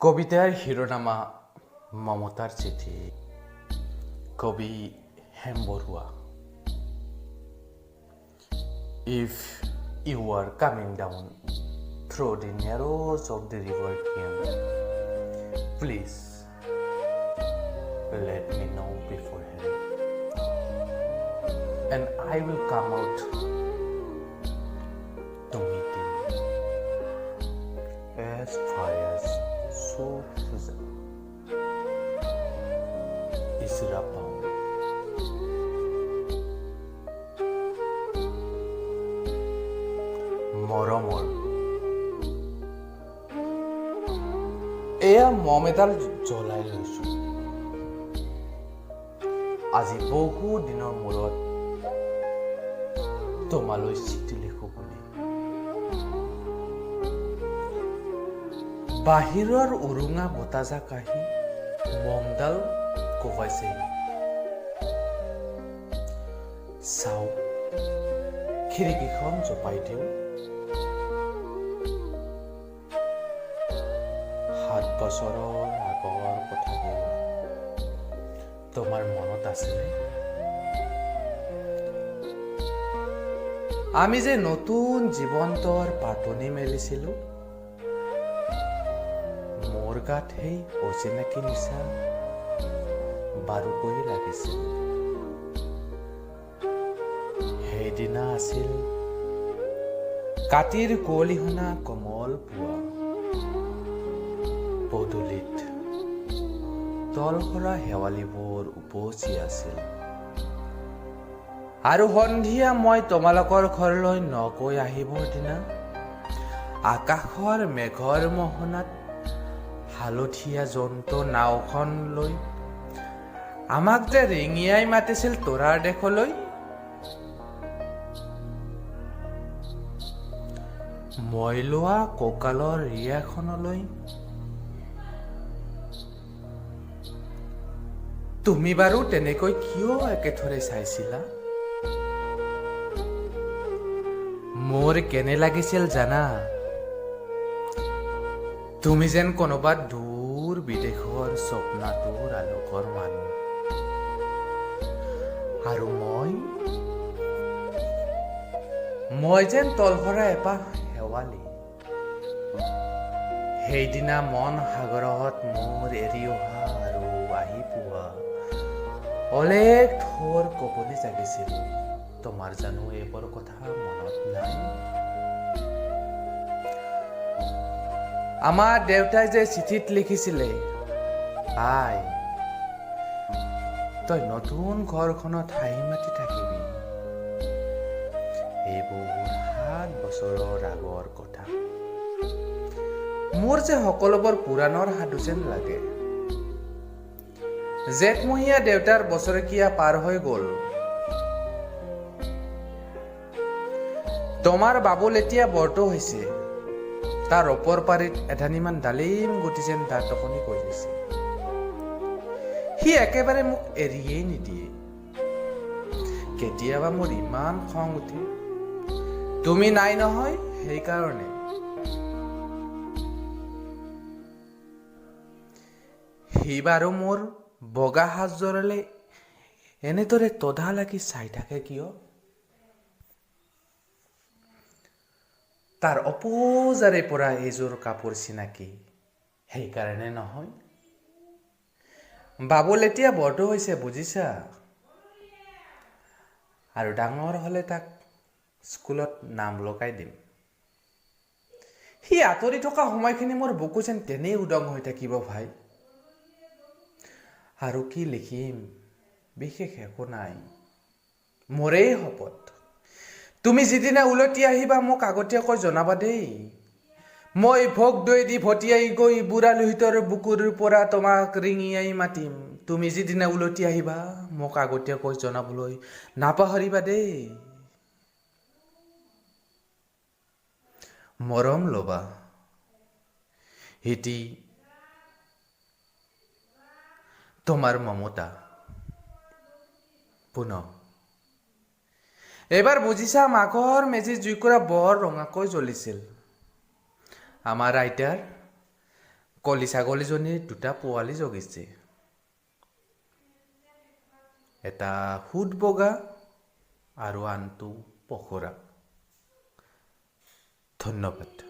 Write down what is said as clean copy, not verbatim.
কবিতাৰ শিৰোনামা মমতাৰ চিঠি। কবি Hem Barua. If you are coming down through the narrows of the river Kiang, please let me know beforehand, and I will come out to meet you as far as Sofuza Ezra Pound. মৰমৰ, এয়া মম এডাল জ্বলাই লৈছো। আজি বহু দিনৰ মূৰত তোমালৈ চিঠি লিখো বুলি। বাহিৰৰ উৰুঙা বতাহজাক আহি মমডাল কোবাইছেহি। চাওঁ, খিৰিকীখন জপাই দিওঁ। 7 বছৰৰ আগৰ কথাবোৰ তোমাৰ মনত আছেনে? আমি যে নতুন জীৱন্তৰ পাতনি মেলিছিলো, মোৰ গাত সেই অচিনাকি নিচা বাৰুকৈয়ে লাগিছিল। সেইদিনা আছিল কাতিৰ কুঁৱলী সনা কোমল পুৱা। পদূলিত তলসৰা শেৱালিবোৰ উপচি আছিল আৰু সন্ধিয়া মই তোমালোকৰ ঘৰলৈ নগৈ আহিবৰ দিনা আকাশৰ মেঘৰ মোহনাত হালধীয়া জন্তু নাওখন লৈ আমাক যে ৰিঙিয়াই মাতিছিল তৰাৰ দেশলৈ। মই লোৱা কঁকালৰ ৰিয়াখনলৈ তুমি বাৰু তেনেকৈ কিয় একেথৰে চাইছিলা? মোৰ কেনে লাগিছিল জানা? তুমি যেন কোনোবা দূৰ বিদেশৰ স্বপ্নাতুৰ আলোকৰ মানুহ আৰু মই যেন তলসৰা এপাহ শেৱালি। সেইদিনা মন সাগৰত মোৰ এৰি অহা আৰু আহি পোৱা অলেখ ঢৌৰ কঁপনি জাগিছিল। তোমাৰ জানো এইবোৰ কথা মনত নাই? আমাৰ দেউতাই যে চিঠিত লিখিছিলে, "আই, তই নতুন ঘৰখনত হাঁহি মাতি থাকিবি", এইবোৰ 7 বছৰৰ আগৰ কথা। মোৰ যে সকলোবোৰ পুৰাণৰ সাধু যেন লাগে। জেঠমহীয়া দেউতাৰ বছৰেকীয়া পাৰ হৈ গ'ল। তোমাৰ বাবুল এতিয়া বৰটো হৈছে। তাৰ ওপৰ পাৰিত এধানিমান ডালিম গুটি যেন দাঁত অকণি গজিছে। সি একেবাৰে মোক এৰিয়েই নিদিয়ে। কেতিয়াবা মোৰ ইমান খং উঠে, তুমি নাই নহয় সেইকাৰণে। সি বাৰু মোৰ বগা সাজযোৰলৈ এনেদৰে তধা লাগি চাই থাকে কিয়? তাৰ অপোজাৰে পৰা এইযোৰ কাপোৰ চিনাকি, সেইকাৰণে নহয়? বাবুল এতিয়া বৰটো হৈছে, বুজিছা? আৰু ডাঙৰ হ'লে তাক স্কুলত নাম লগাই দিম। সি আঁতৰি থকা সময়খিনি মোৰ বুকু যেন তেনেই উদং হৈ থাকিব ভাই। আৰু কি লিখিম, বিশেষ একো নাই। মোৰেই শপত, তুমি যিদিনা উলটি আহিবা মোক আগতীয়াকৈ জনাবা দেই। মই ভোগ দৈ দি ভটিয়াই গৈ বুঢ়া লোহিতৰ বুকুৰ পৰা তোমাক ৰিঙিয়াই মাতিম। তুমি যিদিনা উলটি আহিবা মোক আগতীয়াকৈ জনাবলৈ নাপাহৰিবা দেই। মৰম ল'বা। ইতি তোমাৰ মমতা। পুনঃ এইবাৰ বুজিছা, মাঘৰ মেজি জুইকুৰা বৰ ৰঙাকৈ জ্বলিছিল। আমাৰ আইতাৰ কলি ছাগলীজনীৰ দুটা পোৱালি জগিছে, এটা সুদ বগা আৰু আনটো পখৰা। ধন্যবাদ।